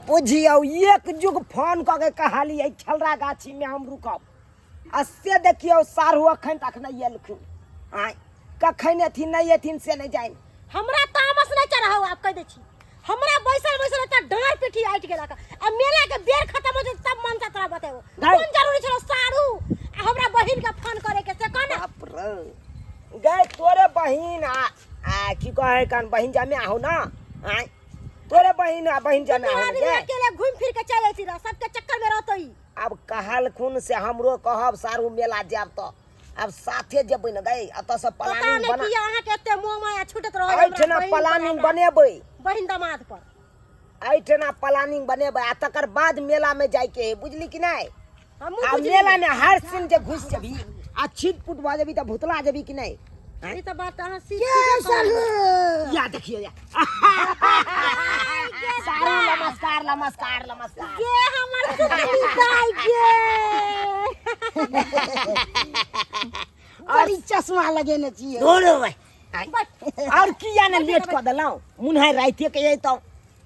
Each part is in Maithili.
बुझियौ एक जुग फोन कऽ के कहलियै खेलरा गाछीमे हम रुकब आ से देखियौ साढ़ू अखन तक नहि एलखिन। आँय, कखन एथिन नहि एथिन से नहि जानि। हमरा तामस नहि चढ़ाउ, आब कहि दै छी। हमरा बैसल बैसल एतऽ डाँड़ पीठी आटि गेलक आ मेला के बेर खत्म हो जेतै तब मनसा तोरा बतेबो। गै। कोन जरूरी छलो साढ़ू आ हमरा बहिन के फोन करे के, से कह ना। बाप रे, गै तोरे बहिन आ आ की कहै कन बहिन जामे आहो ना। आँय, तोरे बहिन आ बहिन जामे दुनू आहो आदमी गै। अकेले घूमि फिर के चलि अयती रह, सबके चक्कर में रहतै। आब कहलखुन से हमरो कहब सारू मेला जायब तऽ आब साथे जेबै ने गै। एतऽ से पता प्लानिंग नहि बना। किया अहाँके एते मोह माया छूटैत रहै हमरा एहिठिना बहिन पर, प्लानिंग हमरा बनेबै, बहिन दामाद पर। एहिठिना प्लानिंग बनेबै आ तकर बाद मेला में जाइके है, बुझली कि नहि? हमहूँ आ बुझली। मेला में हर सीन जे घुस जेबी आ छिट पुट भऽ जेबी तऽ भुतला जेबी कि नहि? ई तऽ बात अहाँ सीख के सीखे सालू? या देखियो या सारू, नमस्कार नमस्कार नमस्कार। गे हमर सुतली दाइ गे। बड़ी चश्मा लगेने छियै। दोरो भाई और किया ने लेट कऽ देलहुँ? मुन्हाइ राइते के अयतहुँ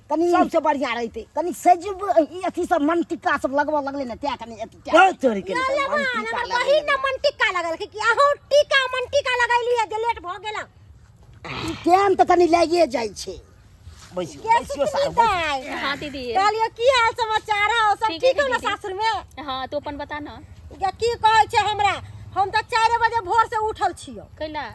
कनी सबसे बढ़िया रहिते। कनी सजब ई अथी सब मन टिक्का सब लगबऽ लगलै ने, तैं कनी अथी तैं। बहुत तोरी के ना मन लेमान, टीका हमर लगेने। बहिन ने मन टिक्का लगल कि अहूँ टीका मन टिक्का लगैलियै जे लेट भऽ गेल। ई टाइम तऽ कनी लागिए जाइ छै। बैसियो गे बैसियो सुतली सारू, बैसियो। दाइ। हाँ दीदी। कहलियो की हाल समाचार हौ, सब ठीक है ठीक हौ ने दीदी। सासुर में? हाँ, तू अपन बता ना। गे की कहै छै हमरा, हम तऽ 4 बजे भोर से उठल छियौ। कैला?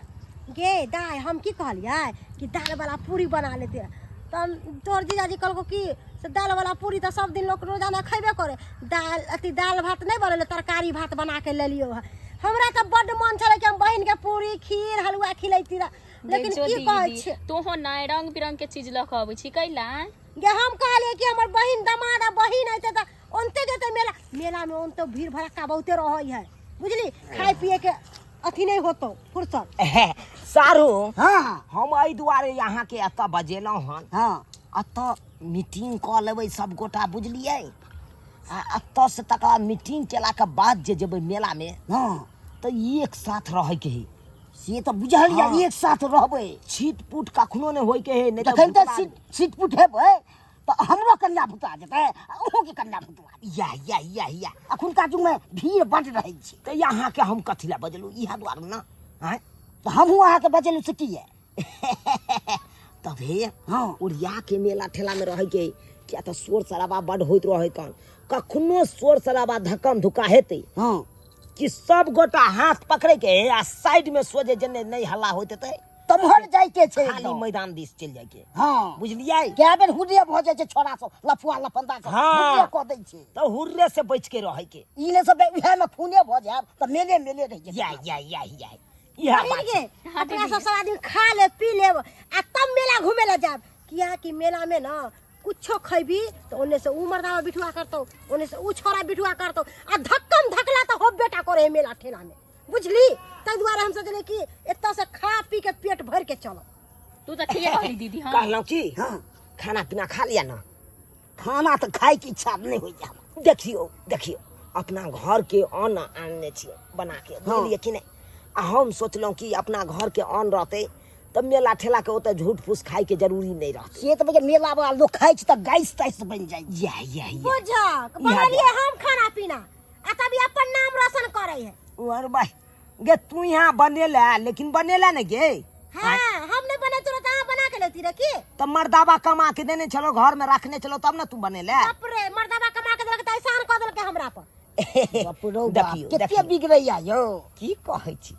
गे दाइ, हम की कहलियै कि दाल वाला पूरी बना लेते, तब तोहर जीजाजी कहलको कि से दाल वाला पूरी तऽ सब दिन लोक रोजाना खयबे करे, दाल अथी दाल भात नहि बनेलै, तरकारी भात बना के लेलियौ हँ। हमरा तऽ बड्ड मन छलै कि हम बहिन के पूरी खीर हलुआ खिलैती रह, लेकिन देखो की कहै दीदी, छै तोहो ना रंग बिरंग के चीज लऽ कऽ अबै छी कैला? गे हम कहलियै कि हमर बहिन दमाद आ बहिन अयतै तऽ ओनते जेतै मेला, मेलामे ओनते भीड़ भड़क्का बहुते रहै है, बुझली? खाय पिए के अथी नहि होतौ फुर्सत। सारू। हाँ। हम एहि दुआरे अहाँके एतऽ बजेलहुँ हन। हाँ। एतऽ मीटिंग कऽ लेबै सब गोटा, बुझलियै? आ एतऽ से तकर बाद मीटिंग केलाके बाद जे जेबै मेलामे। हाँ। तऽ एक साथ रहैके है। से तऽ बुझल यऽ। हाँ। एक साथ रहबै, छिट पुट कखनो नहि होइके है, नहि तऽ जखन तऽ भुतला- छिट छिट पुट हेबै तऽ हमरो कन्या भुता जेतै आ अहूँके कन्या भुतवा। या या या या अखुनका युगमे भीड़ बड्ड रहै छै। तऽ अहाँके हम कथी लए बजलहुँ? इएह दुआरे ने। आँय, तऽ हमहूँ अहाँके बजेलहुँ से किए? तब हे। हाँ। ओरिया के मेला ठेला में रहै के, किया तऽ शोर शराबा बड होइत रहै, कन कखनो शोर शराबा धक्कम धुक्का हेतै। हाँ। कि सब गोटा हाथ पकड़े के आ साइड में सोझे जेने नहि हल्ला होइत हेतै तम्हर जाइके छै, खाली एकदम। मैदान दिस चलि जाइके। हाँ। बुझलियै? कए बेर हुर्रे भऽ जाइ छै, छोड़ा सब लफुआ लफंदा सब। हाँ। हुर्रे कऽ दै छै। तऽ हुर्रे से बचि के रहै के। ई ने सब उएह में खूने भऽ जायब तऽ मेले मेले रहि या जेतै। या या या इएह बहिन बात गे, छै। हाँ, अपना दीदी। सब सब आदमी खा लेब पी लेब आ तब मेला घूमे ला जायब, किया कि मेला में ना कुछो खैबी तऽ ओने से ऊ मर्दावा बिठुआ करतौ, ओने से ऊ छोरा बिठुआ करतौ आ धक्कम धकला तऽ होबे टा करे है मेला ठेला में, बुझली? ताहि दुआरे हम सोचलियै कि एतऽ से खा पी के पेट भरि के चलब। तू तऽ ठीके कहली दीदी। हाँ। कहलहुँ की? हाँ। खाना पीना खा लिया ना? खाना तऽ खायके इच्छा नहि होइए हमरा। देखियौ देखियौ, अपना घर के अन्न आनने छियै बना के। हाँ। बुझलियै कि नहि? आ हम सोचलहुँ कि अपना घर के अन्न रहतै तऽ मेला ठेला के ओतऽ झूठ फूस खाय के जरूरी नहि रहतै। से तऽ भैया मेला वाला लोक खाइ छै तऽ गैस तैस बनि जाइ छै। या या या बुझक बनेलियै हम खाना पीना आ तब ई अपन नाम रोशन करै है। अरे भाई गे, तू यहाँ बनेला लेकिन बनेला ने गे। हाँ, हम नहीं बने तुरंत अहाँ बना के लेती रहे की? तऽ मर्दाबा कमा के देने छलो, घर में रखने छलो, तब ने तू बनेला। बाप रे, मर्दाबा कमा के देलक तऽ एहसान कऽ देलकै हमरा पर। बाप रौ बाप, देखियौ, कते देखियौ। बिगड़ैया यौ। की कहै छी,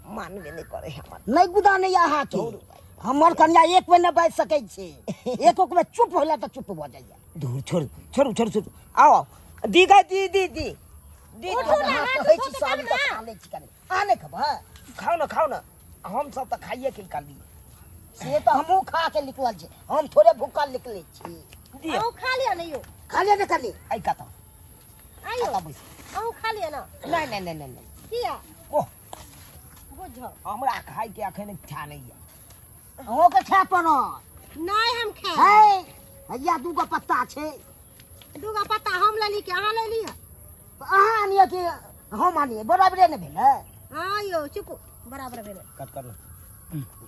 मानबे नहि करै हमर। नहि गुदानैया अहाँके। हमर कन्या एक बेर नहि बाजि सकै छै, एको बेर चुप होला तऽ चुप भऽ जाइया। धूर, छोड़ू छोड़ू छोड़ू छोड़ू, आओ आओ, दी गए दी दी दी दी। उठू ने, अहाँ हाथ कहै उठो छी तऽ साड़ी तब तऽ ने। खा लै छी कनि, अहाँ नहि खेबै? खाउ ने खाउ ने, हम सब तऽ खाइए के निकाललियै। से तऽ हमहूँ खा के निकलल छी, हम थोड़े भूखल निकलै छी। दिअ। अहूँ खा लिअ ने यौ। खा लिअ ने कनि। एहि कतऽ आइयो। कतऽ बैस? अहूँ खा लिअ ने। नहि नहि नहि नहि नहि। किया? ओह। बुझ हमरा खायके अखन इच्छा नहि यऽ। अहूँके खाय पड़त। नहि, हम खायब। है हैया दूगो पत्ता छै। दूगो पत्ता हम लेली कि अहाँ ले लिअ? तऽ अहाँ आनियै कि हम आनियै, बराबरे ने भेलै? हाँ यौ, चुप, बराबर भेलै। कट कर।